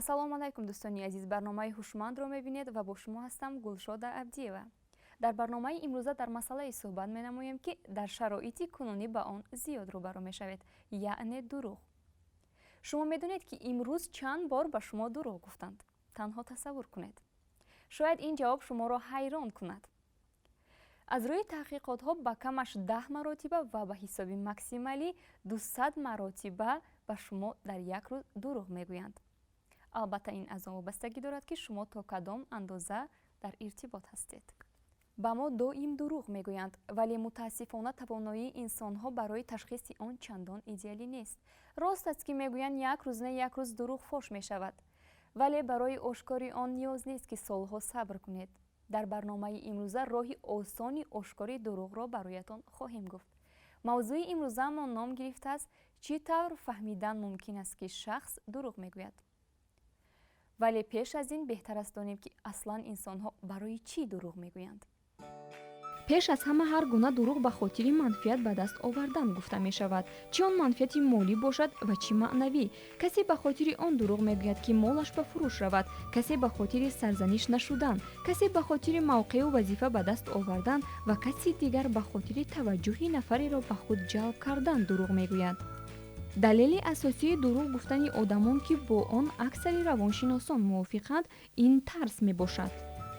Ассалому алайкум, дӯстони азиз. Барномаи ҳушмандро мебинед ва бо шумо ҳастам Гулшода Абдиева. Дар барномаи имрӯза дар масъалае суҳбат менамоем, ки дар шароити кунунӣ ба он зиёд рӯбарӯ мешавед, яъне дурӯғ. Шумо медонед, ки имрӯз чанд бор ба шумо дурӯғ гуфтанд? Танҳо тасаввур кунед. Шояд ин ҷавоб шуморо ҳайрон кунад. Аз рӯи таҳқиқотҳо ба камаш 10 маротиба ва ба ҳисоби максималӣ 200 маротиба ба шумо дар як рӯз дурӯғ мегӯянд. Албатта, ин аз он вобастагӣ дорад, ки шумо то кадом андоза дар иртибот ҳастед. Ба мо доим дурӯғ мегӯянд, вале мутаассифона тавоноии инсонҳо барои ташхиси он чандон идеалӣ нест. Рост аст, ки мегӯянд, як рӯз не як рӯз дурӯғ фош мешавад, вале барои ошкори он ниёз нест, ки солҳо сабр кунед. Дар барномаи имрӯза роҳи осони ошкори дурӯғро бароятон хоҳем гуфт. Мавзӯи имрӯзаамон ном гирифтааст: чӣ тавр фаҳмидан мумкин аст, ки шахс дурӯғ мегӯяд. Вале пеш аз ин беҳтар аст донем, ки аслан инсонҳо барои чӣ дурӯғ мегӯянд. Пеш аз ҳама, ҳар гуна дурӯғ ба хотири манфиат ба даст овардан гуфта мешавад, чӣ он манфиати молӣ бошад ва чӣ маънавӣ. Касе ба хотири он дурӯғ мегӯяд, ки молаш ба фурӯш равад, касе ба хотири сарзаниш нашудан, касе ба хотири мавқеу вазифа ба даст овардан ва каси дигар ба хотири таваҷҷӯҳи нафареро ба худ ҷалб кардан дурӯғ мегӯяд. Далели асосии дурӯғ гуфтани одамон, ки бо он аксари равоншиносон мувофиқанд, ин тарс мебошад.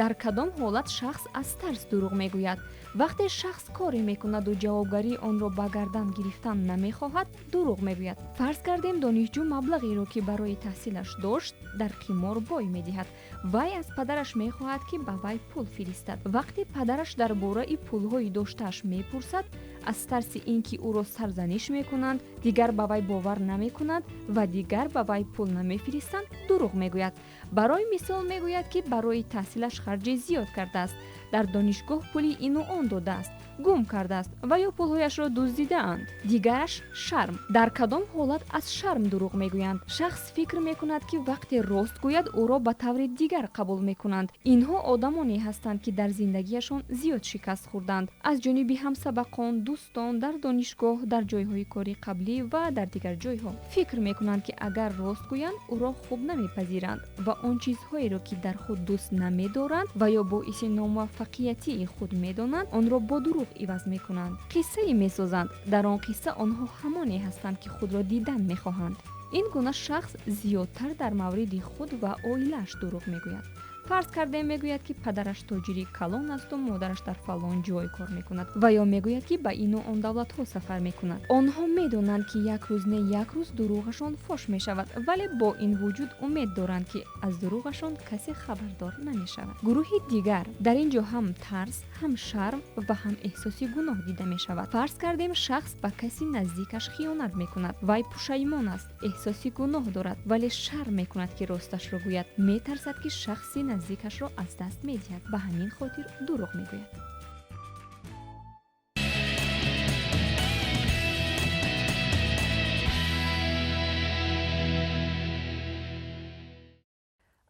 Дар кадом ҳолат шахс аз тарс дурӯғ мегӯяд? Вақте шахс коре мекунаду ҷавобгарии онро ба гардан гирифтан намехоҳад, дурӯғ мегӯяд. Фарз кардем, донишҷӯ маблағеро, ки барои таҳсилаш дошт, дар қимор бой медиҳад. Вай аз падараш мехоҳад, ки ба вай пул фиристад. Вақте падараш дар бораи пулҳои доштааш мепурсад, аз тарси ин ки ӯро сарзаниш мекунанд, дигар ба вай бовар намекунанд ва дигар ба вай пул намефиристанд, дурӯғ мегӯяд. Барои мисол, мегӯяд, ки барои таҳсилаш харҷи зиёд кардааст, дар донишгоҳ пули ину он додааст, гум кардааст ва ё пулҳояшро дуздидаанд. Дигараш шарм. Дар кадом ҳолат аз шарм дурӯғ мегӯянд? Шахс фикр мекунад, ки вақте рост гӯяд, ӯро ба таври дигар қабул мекунанд. Инҳо одамоне ҳастанд, ки дар зиндагиашон зиёд шикаст хӯрданд аз ҷониби ҳамсабақон, дӯстон, дар донишгоҳ, дар ҷойҳои кори қаблӣ ва дар дигар ҷойҳо. Фикр мекунанд, ки агар рост гӯянд, ӯро хуб намепазиранд ва он чизҳоеро, ки дар худ дӯст намедоранд ва ё боиси номуваффақиятии худ медонанд, онро бо дурӯғ иваз мекунанд. Қиссае месозанд. Дар он қисса онҳо ҳамоне ҳастанд, ки худро дидан мехоҳанд. Ин гуна шахс зиёдтар дар мавриди худ ва оилааш дурӯғ мегӯяд. Фарз кардем, мегӯяд, ки падараш тоҷири калон асту модараш дар фалон ҷой кор мекунад ва ё мегӯяд, ки ба ину он давлатҳо сафар мекунад. Онҳо медонанд, ки як рӯз не як рӯз дурӯғашон фош мешавад, вале бо ин вуҷуд умед доранд, ки аз дурӯғашон касе хабардор намешавад. Гурӯҳи дигар. Дар ин ҷо ҳам тарс, ҳам шарм ва ҳам эҳсоси гуноҳ дида мешавад. Фарз кардем, шахс ба каси наздикаш хиёнат мекунад. Вай пушаймон аст, эҳсоси гуноҳ дорад, вале шарм мекунад, ки росташро гӯяд. Метарсад, ки шахси наздикашро аз даст медиҳад. Ба ҳамин хотир дурӯғ мегӯяд.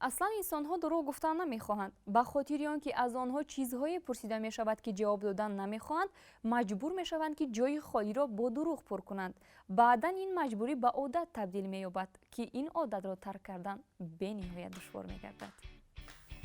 Аслан инсонҳо дурӯғ гуфтан намехоҳанд. Ба хотири он ки аз онҳо чизҳое пурсида мешавад, ки ҷавоб додан намехоҳанд, маҷбур мешаванд, ки ҷои холиро бо дурӯғ пур кунанд. Баъдан ин маҷбурӣ ба одат табдил меёбад, ки ин одатро тарк кардан бениҳоят душвор мегардад.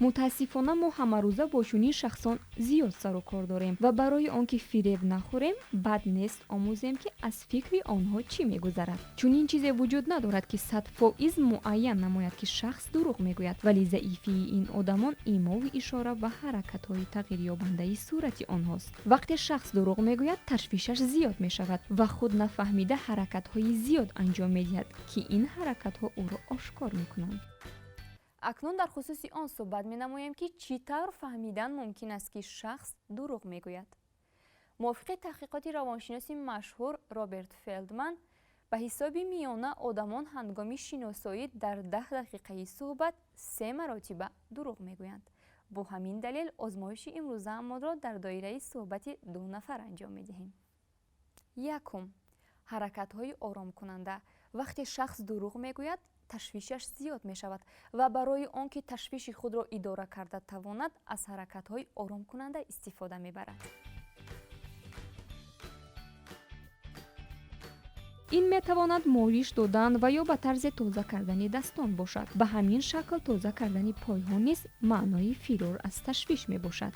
Мутаассифона, мо ҳамарӯза бо чунин шахсон зиёд сару кор дорем ва барои он ки фиреб нахӯрем, бад нест омӯзем, ки аз фикри онҳо чӣ мегузарад. Чунин чизе вуҷуд надорад, ки 100% муайян намояд, ки шахс дурӯғ мегӯяд, вале заифии ин одамон имову ишора ва ҳаракатҳои тағйирёбандаи сурати онҳост. Вақте шахс дурӯғ мегӯяд, ташвишаш зиёд мешавад ва худ нафаҳмида ҳаракатҳои зиёд анҷом медиҳад, ки ин ҳаракатҳо ӯро ошкор мекунанд. Акнун дар хусуси он суҳбат менамоем, ки чӣ тавр фаҳмидан мумкин аст, ки шахс дурӯғ мегӯяд. Мувофиқи таҳқиқоти равоншиноси машҳур Роберт Фелдман, ба ҳисоби миёна одамон ҳангоми шиносоӣ дар 10 дақиқаи суҳбат се маротиба дурӯғ мегӯянд. Бо ҳамин далел озмоиши имрӯзаамонро дар доираи суҳбати ду нафар анҷом медиҳем. Якум: ҳаракатҳои оромкунанда. Вақте шахс дурӯғ мегӯяд, ташвишаш зиёд мешавад ва барои он ки ташвиши худро идора карда тавонад, аз ҳаракатҳои оромкунанда истифода мебарад. Ин метавонад молиш додан ва ё ба тарзи тоза кардани дастон бошад. Ба ҳамин шакл тоза кардани пойҳо низ маънои фирор аз ташвиш мебошад.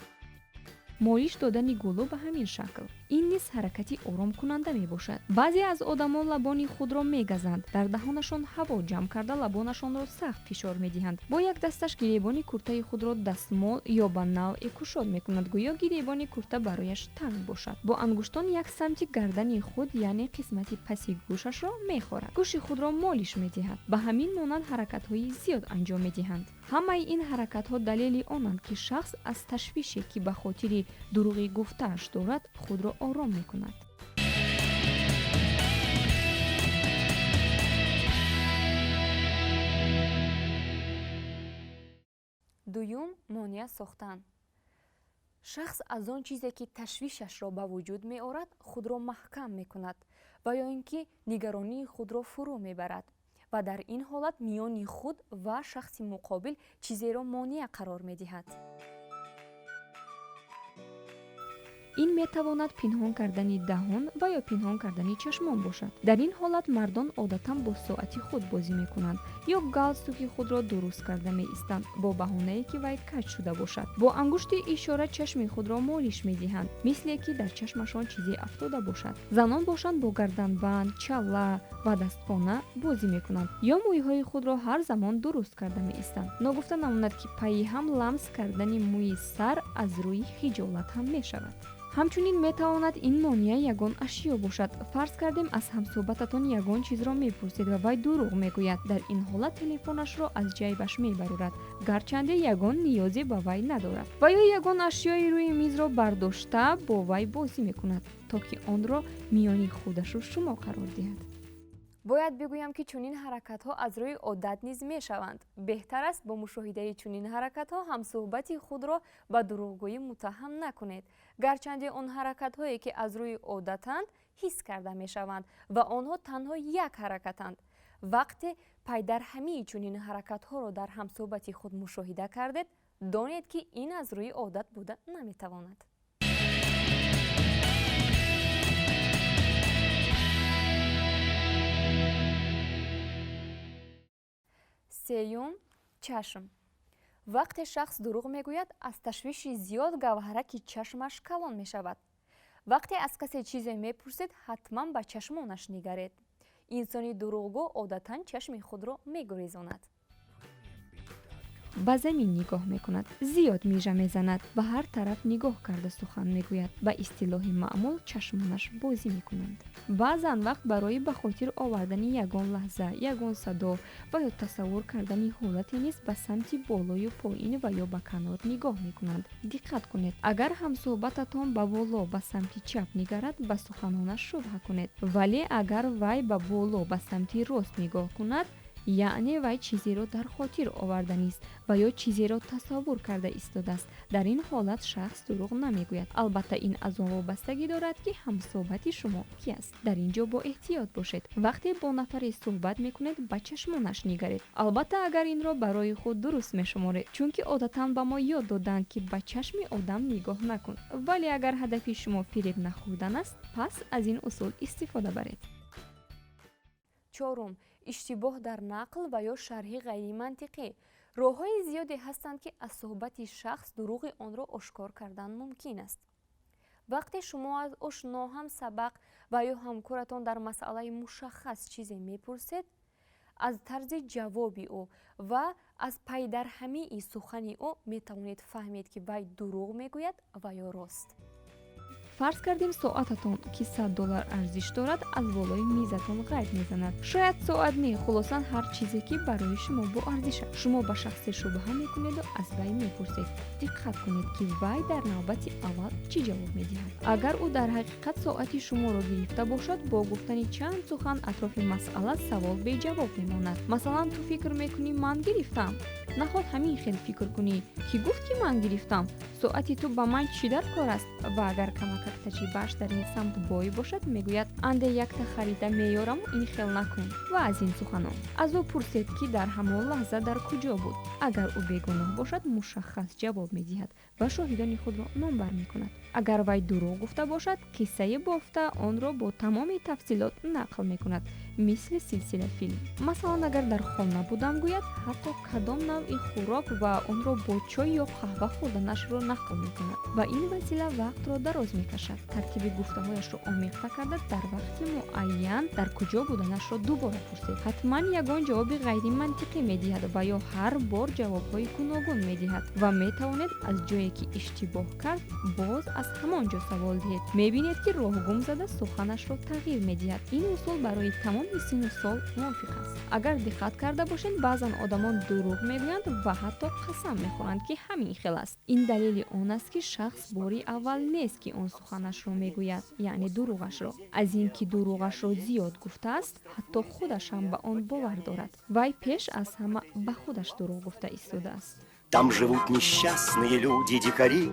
Молиш додани гулӯ ба ҳамин шакл. Ин низ ҳаракати оромкунанда мебошад. Баъзе аз одамон лабони худро мегазанд, дар даҳонашон ҳаво ҷамъ карда лабонашонро сахт фишор медиҳанд. Бо як дасташ гиребони куртаи худро дастмол ё ба навъе кушод мекунад, гӯё гиребони курта барояш танг бошад. Бо ангуштон як самти гардани худ, яъне қисмати паси гӯшашро мехорад. Гӯши худро молиш медиҳад. Ба ҳамин монанд ҳаракатҳои зиёд анҷом медиҳанд. Ҳамаи ин ҳаракатҳо далели онанд, ки шахс аз ташвише, ки ба хотири дурӯғи гуфтааш дорад, худро ором мекунад. Дуюм, монеа сохтан. Шахс аз он чизе, ки ташвишашро ба вуҷуд меорад, худро маҳкам мекунад ва ё ин ки нигаронии худро фурӯ мебарад ва дар ин ҳолат миёни худ ва шахси муқобил чизеро монеа қарор медиҳад. Ин метавонад пинҳон кардани даҳон ва ё пинҳон кардани чашмон бошад. Дар ин ҳолат мардон одатан бо соати худ бозӣ мекунанд ё галстуки худро дуруст карда меистанд бо баҳонае, ки вай каҷ шуда бошад. Бо ангушти ишора чашми худро молиш медиҳанд, мисле ки дар чашмашон чизе афтода бошад. Занон бошанд бо гарданбанд, чалла ва дастпона бозӣ мекунанд ё мӯйҳои худро ҳар замон дуруст карда меистанд. Ногуфта намонад, ки пайи ҳам ламс кардани мӯи сар аз рӯи хиҷолат ҳам мешавад. Ҳамчунин метавонад ин монеа ягон ашё бошад. Фарз кардем, аз ҳамсӯҳбататон ягон чизро мепурсед ва вай дурӯғ мегӯяд. Дар ин ҳолат телефонашро аз ҷайбаш мебарорад, гарчанде ягон ниёзе ба вай надорад, ва ё ягон ашёи рӯи мизро бардошта бо вай бозӣ мекунад, то ки онро миёни худашу шумо қарор диҳад. Бояд бигӯям, ки чунин ҳаракатҳо аз рӯи одат низ мешаванд. Беҳтар аст бо мушоҳидаи чунин ҳаракатҳо ҳамсӯҳбати худро ба дурӯғгӯӣ муттаҳам накунед. Гарчанде он ҳаракатҳое, ки аз рӯи одатанд, ҳис карда мешаванд ва онҳо танҳо як ҳаракатанд. Вақте пайдарҳамии чунин ҳаракатҳоро дар ҳамсӯҳбати худ мушоҳида кардед, донед, ки ин аз рӯи одат буда наметавонад. Сеюм, чашм. Вақте шахс дурӯғ мегӯяд, аз ташвиши зиёд гавҳараки чашмаш калон мешавад. Вақте аз касе чизе мепурсед, ҳатман ба чашмонаш нигаред. Инсони дурӯғгӯ одатан чашми худро мегурезонад. Ба замин нигоҳ мекунад, зиёд мижа мезанад, ба ҳар тараф нигоҳ карда сухан мегӯяд. Ба истилоҳи маъмул чашмонаш бозӣ мекунанд. Баъзан вақт барои ба хотир овардани ягон лаҳза, ягон садо ва ё тасаввур кардани ҳолате низ ба самти болою поин ва ё ба канор нигоҳ мекунанд. Диққат кунед, агар ҳамсӯҳбататон ба боло ба самти чап нигарад, ба суханонаш шубҳа кунед. Вале агар вай ба боло ба самти рост нигоҳ кунад, яъне вай чизеро дар хотир оварданист ва ё чизеро тасаввур карда истодааст. Дар ин ҳолат шахс дурӯғ намегӯяд. Албатта, ин аз он вобастагӣ дорад, ки ҳамсӯҳбати шумо ки аст. Дар ин ҷо бо эҳтиёт бошед. Вақте бо нафаре суҳбат мекунед, ба чашмонаш нигаред. Албатта, агар инро барои худ дуруст мешуморед, чунки одатан ба мо ёд доданд, ки ба чашми одам нигоҳ накун. Вале агар ҳадафи шумо фиреб нахӯрдан аст, пас аз ин усул истифода баред. Чорум, иштибоҳ дар нақл ва ё шарҳи ғайримантиқӣ. Роҳҳои зиёде ҳастанд, ки аз суҳбати шахс дурӯғи онро ошкор кардан мумкин аст. Вақте шумо аз ошно, ҳамсабақ ва ё ҳамкоратон дар масъалаи мушаххас чизе мепурсед, аз тарзи ҷавоби ӯ ва аз пайдарҳамии сухани ӯ метавонед фаҳмед, ки вай дурӯғ мегӯяд ва ё рост. Фарз кардем, соататон, ки $100 арзиш дорад, аз болои мизатон ғайб мезанад. Шояд соат не, хулосан ҳар чизе, ки барои шумо боарзиш аст. Шумо ба шахсе шубҳа мекунеду аз вай мепурсед. Диққат кунед, ки вай дар навбати аввал чӣ ҷавоб медиҳад. Агар ӯ дар ҳақиқат соати шуморо гирифта бошад, бо гуфтани чанд сухан атрофи масъала савол беҷавоб мемонад. Масалан, ту фикр мекунӣ, ман гирифтам? Наход ҳамин хел фикр кунӣ, ки гуфт, ки ман гирифтам? Соати ту ба ман чӣ дар кор аст? Ва агар камак Камакак таҷрибааш дар ин самт бой бошад, мегӯяд: анде якта харида меёраму ин хел накун ва аз ин суханон. Аз ӯ пурсед, ки дар ҳамон лаҳза дар куҷо буд. Агар ӯ бегуноҳ бошад, мушаххас ҷавоб медиҳад ва шоҳидони худро номбар мекунад. Агар вай дурӯғ гуфта бошад, қиссаи бофта онро бо тамоми тафсилот нақл мекунад, мисли силсила филм. Масалан, агар дар хона будам гӯяд, ҳатто кадом навъи хӯрок ва онро бо чой ё қаҳва хӯрданашро нақл мекунад. Ба ин васила вақтро дароз мекашад. Тартиби гуфтаҳояшро омехта карда, дар вақти муайян дар куҷо буданашро дубора пурсед. Ҳатман ягон ҷавоби ғайримантиқӣ медиҳад ва ё ҳар бор ҷавобҳои гуногун медиҳад ва метавонед аз ҷое ки иштибоҳ кард, боз аз ҳамон ҷо савол диҳед. Мебинед, ки роҳгум зада суханашро тағйир медиҳад. Ин усул барои тамоми синну сол мувофиқ аст. Агар диққат карда бошед, баъзан одамон дурӯғ мегӯянд ва ҳатто қасам мехӯранд, ки ҳамин хел аст. Ин далели он аст, ки шахс бори аввал нест, ки он суханашро мегӯяд, яъне дурӯғашро. Аз ин ки дурӯғашро зиёд гуфтааст, ҳатто худаш ҳам ба он бовар дорад. Вай пеш аз ҳама ба худаш дурӯғ гуфта истодааст. Там живут несчастные люди, дикари,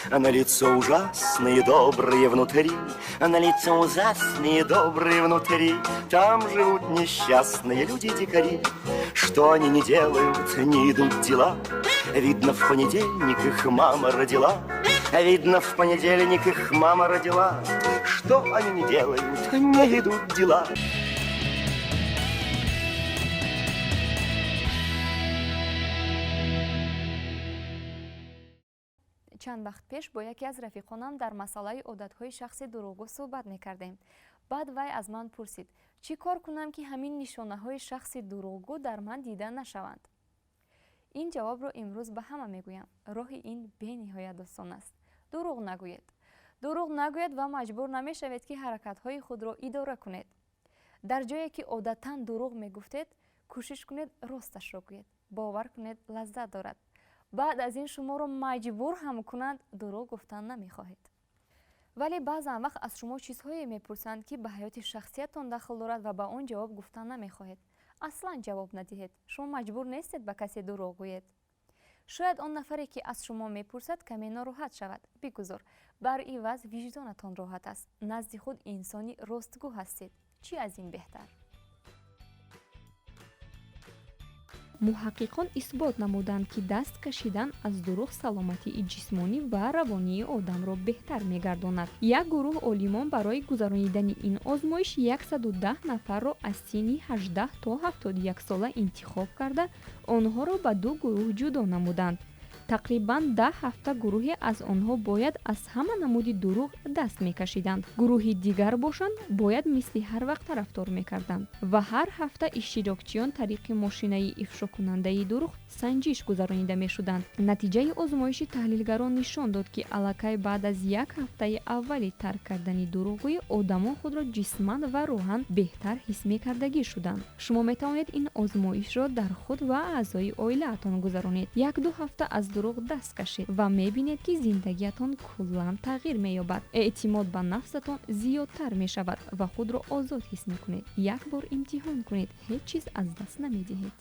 а на лицо ужасные, добрые внутри, а на лицо ужасные, добрые внутри. Там живут несчастные люди, дикари. Что они не делают, не идут дела. Видно, в понедельник их мама родила. Видно, в понедельник их мама родила. Что они не делают, не идут дела. Чанд вақт пеш бо яке аз рафиқонам дар масъалаи одатҳои шахси дурӯғгӯ суҳбат мекардем. Баъд вай аз ман пурсид: чӣ кор кунам, ки ҳамин нишонаҳои шахси дурӯғгӯ дар ман дида нашаванд? Ин ҷавобро имрӯз ба ҳама мегӯям. Роҳи ин бениҳоят осон аст. Дурӯғ нагӯед. Дурӯғ нагӯед ва маҷбур намешавед, ки ҳаракатҳои худро идора кунед. Дар ҷое ки одатан дурӯғ мегуфтед, кӯшиш кунед росташро гӯед. Бовар кунед, лаззат дорад. Баъд аз ин шуморо маҷбур ҳам кунанд, дурӯғ гуфтан намехоҳед. Вале баъзан вақт аз шумо чизҳое мепурсанд, ки ба ҳаёти шахсиятон дахл дорад ва ба он ҷавоб гуфтан намехоҳед. Аслан ҷавоб надиҳед. Шумо маҷбур нестед ба касе дурӯғ гӯед. Шояд он нафаре, ки аз шумо мепурсад, каме нороҳат шавад. Бигузор. Бар иваз виҷдонатон роҳат аст. Назди худ инсони ростгӯ ҳастед. Чӣ аз ин беҳтар? Муҳаққиқон исбот намуданд, ки даст кашидан аз дурӯғ саломатии ҷисмонӣ ва равонии одамро беҳтар мегардонад. Як гурӯҳ олимон барои гузаронидани ин озмоиш 110 нафарро аз синни 18 то 71 сола интихоб карда, онҳоро ба ду гурӯҳ ҷудо намуданд. Тақрибан 10 ҳафта гурӯҳе аз онҳо бояд аз ҳама намуди дурӯғ даст мекашиданд. Гурӯҳи дигар бошанд, бояд мисли ҳар вақт рафтор мекарданд. Ва ҳар ҳафта иштирокчиён тариқи мошинаи ифшокунандаи дурӯғ санҷиш гузаронида мешуданд. Натиҷаи озмоиши таҳлилгарон нишон дод, ки аллакай баъд аз як ҳафтаи аввали тарк кардани дурӯғгӯӣ одамон худро ҷисман ва рӯҳан беҳтар ҳис мекардагӣ шуданд. Шумо метавонед ин озмоишро дар худ ва аъзои оилаатон гузаронед. Як-ду ҳафта аз дурӯғ даст кашед ва мебинед, ки зиндагиятон куллан тағйир меёбад. Эътимод ба нафсатон зиёдтар мешавад ва худро озод ҳис мекунед. Як бор имтиҳон кунед, ҳеҷ чиз аз даст намедиҳед.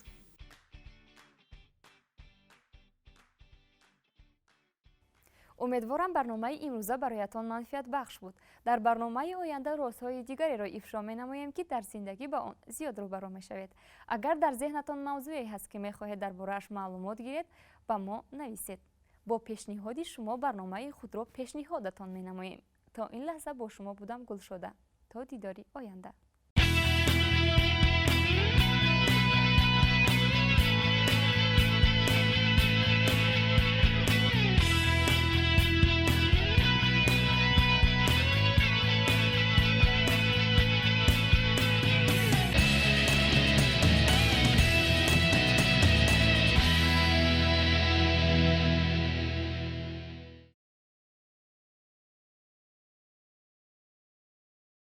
Умедворам, барномаи имрӯза бароятон манфиатбахш буд. Дар барномаи оянда розҳои дигареро ифшо менамоем, ки дар зиндагӣ ба он зиёд рӯбарӯ мешавед. Агар дар зеҳнатон мавзӯе ҳаст, ки мехоҳед дар борааш маълумот гиред, ба мо нависед. Бо пешниҳоди шумо барномаи худро пешниҳодатон менамоем. То ин лаҳза бо шумо будам Гулшода. То дидори оянда.